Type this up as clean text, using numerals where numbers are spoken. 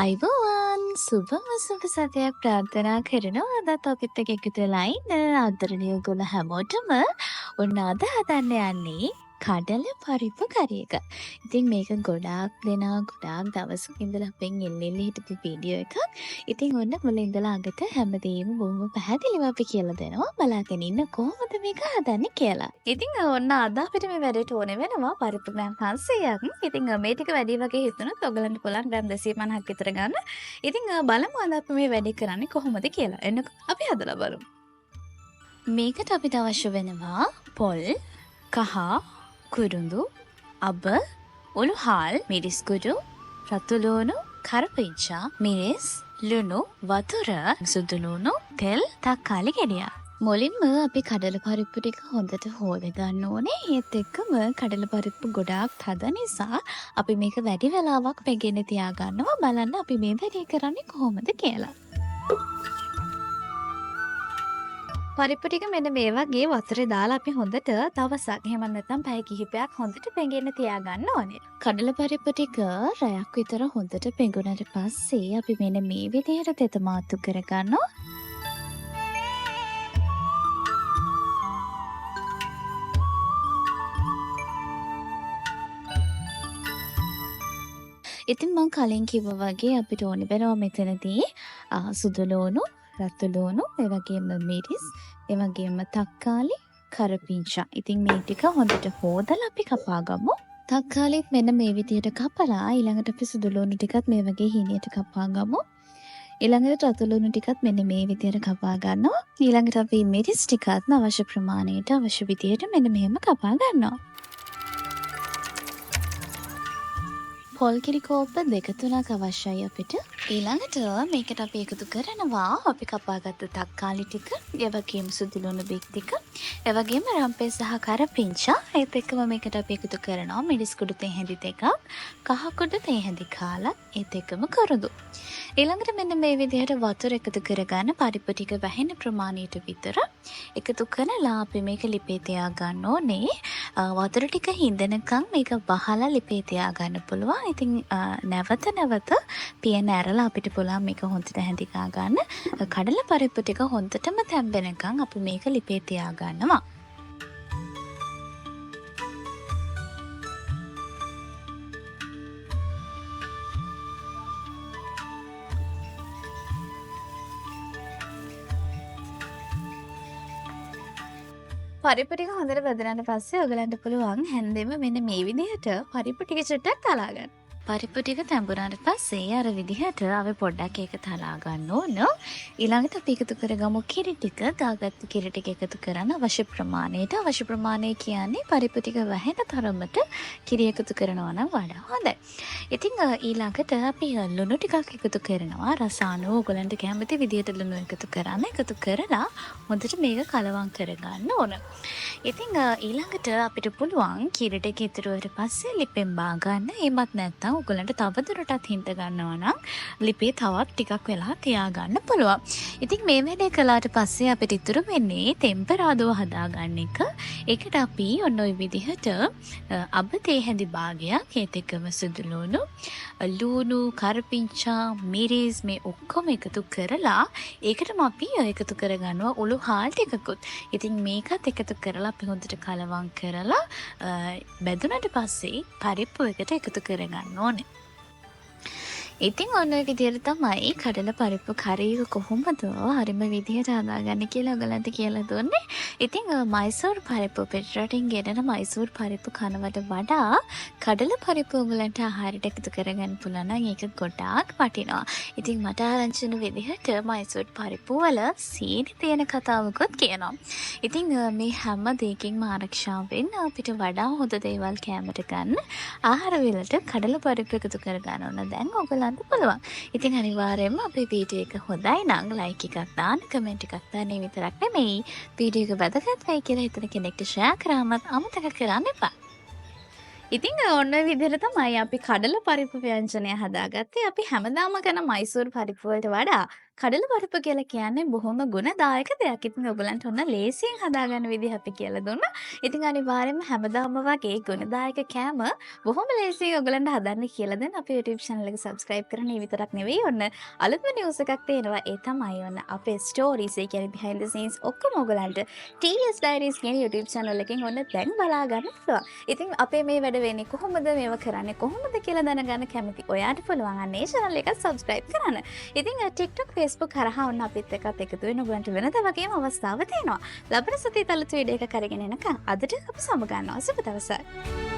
අයිබෝවන් සුබම සුබ සතියක් ප්‍රාර්ථනා කරනවා. අදත් අපිත් එක්ක එකතු වෙලා ඉන්න ආදරණීය ඔයගොල්ලෝ හැමෝටම ඔන්න අද හදන්න යන්නේ කඩල පරිප්පු කරි එක. ඉතින් මේක ගොඩාක් දෙනා ගොඩාක් දවසක ඉඳලා අපෙන් එල්ල එල්ල හිටපු වීඩියෝ එකක්. ඉතින් ඔන්න මුල ඉඳලා අගට හැමදේම බොහොම පැහැදිලිව අපි කියලා දෙනවා. බලාගෙන ඉන්න කොහොමද මේක හදන්නේ කියලා. ඉතින් ඔන්න අද අපිට මේ වැඩේට ඕනේ වෙනවා පරිප්පු ග්‍රෑම් 500ක්. ඉතින් මේ ටික වැඩි වගේ හිතුණොත් ඔයගලන්ට පුළුවන් ග්‍රෑම් 250ක් විතර ගන්න. ඉතින් බලමු අද අපි මේ වැඩේ කරන්නේ කොහොමද කියලා. එන්නකෝ අපි හදලා බලමු. මේකට අපිට අවශ්‍ය වෙනවා පොල්, කහ, කුරුඳු, අබ, උළුහාල්, මිරිස් කුඩු, රතු ලුණු, කරපිංචා, මිරිස්, ලුණු, වතුර, සුදු ලුණු, තෙල්, තක්කාලි ගෙඩියක්. මුලින්ම අපි කඩල පරිප්පු ටික හොඳට හෝද ගන්න ඕනේ. ඒත් එක්කම කඩල පරිප්පු ගොඩාක් තද නිසා අපි මේක වැඩි වෙලාවක් පෙගෙන තියාගන්නවා. බලන්න අපි මේ වැඩේ කරන්නේ කොහොමද කියලා. පරිප්පු ටික මෙන්න මේ වගේ වතුරේ දාලා අපි හොඳට දවසක් එහෙම නැත්නම් පැය කිහිපයක් හොඳට පෙඟෙන්න තියාගන්න ඕනේ. කඩල පරිප්පු ටික රැයක් විතර හොඳට පෙඟුනට පස්සේ අපි මෙන්න මේ විදිහට තෙත මාත්තු කරගන්නවා. ඉතින් මං කලින් කිව්වා වගේ අපිට ඕනේ වෙනවා මෙතනදී සුදු ලුණු, රතු ලුණු, ඒ වගේම මිරිස්, ඒ වගේම තක්කාලි, කරපිංචා. ඉතින් මේ ටික හොඳට හොදලා අපි කපා ගමු. තක්කාලිත් මෙන්න මේ විදිහට කපලා ඊළඟට අපි සුදු ලුණු ටිකත් මේ වගේ හීනියට කපා ගමු. ඊළඟට රතු ලුණු ටිකත් මෙන්න මේ විදිහට කපා ගන්නවා. ඊළඟට අපි මිරිස් ටිකත් අවශ්‍ය ප්‍රමාණයට අවශ්‍ය විදිහට මෙන්න මෙහෙම කපා ගන්නවා. පොල් කිරි කෝප්ප දෙක තුනක් අවශ්‍යයි අපිට. ඊළඟට මේකට අපි එකතු කරනවා අපි කපාගත්ත තක්කාලි ටික, ඒ වගේම සුදු ලුණු බික් ටික, ඒ වගේම රම්පේ සහ කරපිංචා. ඒත් එක්කම මේකට අපි එකතු කරනවා මිරිස් කුඩු තේ හැඳි දෙකක්, කහ කුඩු තේ හැඳි කාලක්, ඒත් එක්කම කුරුඳු. ඊළඟට මෙන්න මේ විදිහට වතුර එකතු කරගන්න පරිප්පු ටික වැහෙන ප්‍රමාණයට විතර එකතු කරලා අපි මේක ලිපේ තියාගන්න ඕනේ. වතුර ටික හින්දනකම් මේක වහලා ලිපේ තියාගන්න පුළුවන්. ඉතින් නැවත නැවත පියන ඇරලා අපිට පුළුවන් මේක හොඳට හැඳි ගා ගන්න. කඩල පරිප්පු ටික හොඳටම තැම්බෙනකන් අපි මේක ලිපේ තියාගන්නවා. පරිප්පු ටික හොඳට බැදුණාට පස්සේ ඔයගලන්ට පුළුවන් හැන්දෙම මෙන්න මේ විදිහට පරිප්පු ටික චුට්ටක් තලා ගන්න. පරිප්පු ටික තැඹුණාට පස්සේ අර විදිහට අපි පොඩ්ඩක් ඒක තලා ගන්න ඕන. ඊළඟට අපි එකතු කරගමු කිරි ටික. ගාගත්තු කිරි ටික එකතු කරන්න අවශ්‍ය ප්‍රමාණයට. අවශ්‍ය ප්‍රමාණය කියන්නේ පරිප්පු ටික වැහෙන තරමට කිරි එකතු කරනවා නම් වඩා හොඳයි. ඉතින් ඊළඟට අපි ලුණු ටිකක් එකතු කරනවා. රස අනුව ඔයගලන්ට කැමති විදිහට ලුණු එකතු කරන්න. එකතු කරලා හොඳට මේක කලවම් කරගන්න ඕන. ඉතින් ඊළඟට අපිට පුළුවන් කිරි ටික ඉතුරු වුණාට පස්සේ ලිපෙන් බා ගන්න. එහෙමත් නැත්නම් ඔයගලන්ට තව දුරටත් හින්ද ගන්නවා නම් ලිපේ තවත් ටිකක් වෙලා තියාගන්න පුළුවන්. ඉතින් මේ වැඩේ කළාට පස්සේ අපිට ඉතුරු වෙන්නේ තෙම්පරාදුව හදාගන්න එක. ඒකට අපි ඔන්න ඔය විදිහට අබ තේ හැඳි භාගයක්, ඒත් එක්කම සුදු ලුණු, ලුණු, කරපිංචා, මිරිස් මේ ඔක්කොම එකතු කරලා ඒකටම අපි එකතු කරගන්නවා උළු හාල් ටිකකුත්. ඉතින් මේකත් එකතු කරලා අපි හොඳට කලවම් කරලා බැදුනට පස්සේ පරිප්පු එකට එකතු කරගන්න ඕනේ. ඉතින් ඔන්න ඔය විදිහට තමයි කඩල පරිප්පු කරි එක කොහොමද හරිම විදිහට හදාගන්නේ කියලා ඔයගලන්ට කියලා දුන්නේ. ඉතින් මයිසෝර් පරිප්පු පිටරටින් ගෙනන මයිසෝර් පරිප්පු කනවට වඩා කඩල පරිප්පු ඔයගලන්ට ආහාරයට එකතු කරගන්න පුළුවන් නම් ඒක ගොඩාක් වටිනවා. ඉතින් මට ආරංචි වුණ විදිහට මයිසෝර් පරිප්පු වල සීනි තියෙන කතාවකුත් කියනවා. ඉතින් මේ හැම දෙයකින්ම ආරක්ෂා වෙන්න අපිට වඩා හොඳ දේවල් කෑමට ගන්න ආහාර වලට කඩල පරිප්පු එකතු කරගන්න ඕන. දැන් ඔයගලන්ට පුළුවන්. ඉතින් අනිවාර්යයෙන්ම අපේ වීඩියෝ එක හොඳයි නම් ලයික් එකක් දාන්න, කමෙන්ට් එකක් දාන්න, ඒ විතරක් නෙමෙයි වීඩියෝ එක වැදගත් වෙයි කියලා හිතන කෙනෙක්ට ෂෙයා කරාමත් අමතක කරන්න එපා. ඉතින් ඔන්න ඔය විදිහට තමයි අපි කඩල පරිප්පු ව්‍යංජනය හදාගත්තේ. අපි හැමදාම කරන මයිසෝර් පරිප්පු වලට වඩා කඩල පරිප්පු කියලා කියන්නේ බොහොම ගුණදායක දෙයක්. ඉතින් ඔයගලන්ට ඔන්න ලේසියෙන් හදාගන්න විදිහ අපි කියලා දුන්නා. ඉතින් අනිවාර්යයෙන්ම හැමදාම වගේ ගුණදායක කෑම බොහොම ලේසියෙන් ඔයගලන්ට හදන්න කියලා දෙන්න අපේ YouTube channel එක subscribe කරන්න. ඒ විතරක් නෙවෙයි, ඔන්න අලුත්ම නිවුස් එකක් තියෙනවා. ඒ තමයි ඔන්න අපේ ස්ටෝරීස්, ඒ කියන්නේ behind the scenes ඔක්කොම ඔයගලන්ට TS Diaries කියන YouTube channel එකෙන් ඔන්න දැන් බලා ගන්න පුළුවන්. ඉතින් අපේ මේ වැඩ වෙන්නේ කොහොමද, මේව කරන්නේ කොහොමද කියලා දැනගන්න කැමති ඔයාට පුළුවන් අන්න ඒ channel එක subscribe කරන්න. ඉතින් TikTok, Facebook හරහා ඔන්න අපිත් එක්කත් එකතු වෙන ඔයගලන්ට වෙනද වගේම අවස්ථාව තියෙනවා. ලබන සතියේ අලුත් වීඩියෝ එකක් අරගෙන එනකන් අදට අපි සමු ගන්නවා. සුබ දවසක්.